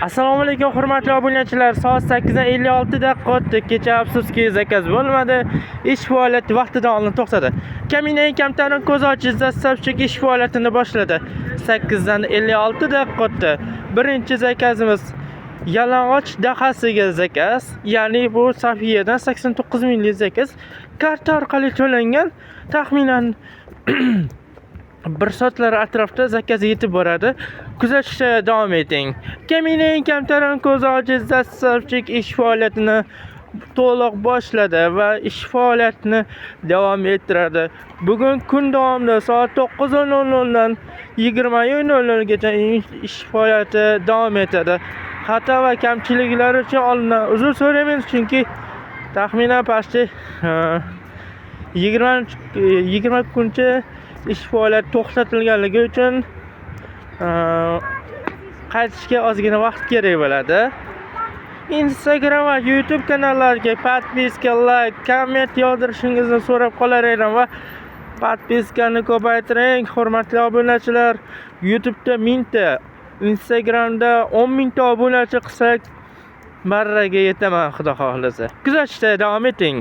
Assalomu alaykum, hurmatli obunachilar. Soat 8:56 daqiqa o'tdi. Kecha afsuski zakaz bo'lmadi. Ish faoliyati vaqtidan oldin to'xtadi. Kamina eng kamtarin ko'z ochish zastavchik ish faoliyatini boshladi. 8:56 daqiqa o'tdi. Birinchi zakazimiz Yalang'och dahasiga zakaz, ya'ni bu Sofiyadan 89 minglik zakaz karta orqali to'langan. Taxminan bir soatlar atrofida zakaz yetib boradi. Kuzatishda davom eting. Kamina eng kamtarin ko'z ojiz zastavchik ish faoliyatini to'liq boshladi va ish faoliyatini davom ettiradi. Bugun kun davomida soat 9:00 dan 20:00 gacha ish faoliyati davom etadi. Xato va kamchiliklar uchun oldindan uzr so'raymiz, chunki taxminan почти 20 kuncha ish faoliyati to'xtatilganligi uchun qaytishga ozgina vaqt kerak bo'ladi. Instagram va YouTube kanallariga подписка, layk, komment yozdirishingizni so'rab qolar edim va подписка ni ko'paytiring, hurmatli obunachilar. YouTube'da 1000 ta, Instagramda 10 mingta obunachi qilsak, marraga yetaman, xudo xohlasa. Kuzatishda davom eting.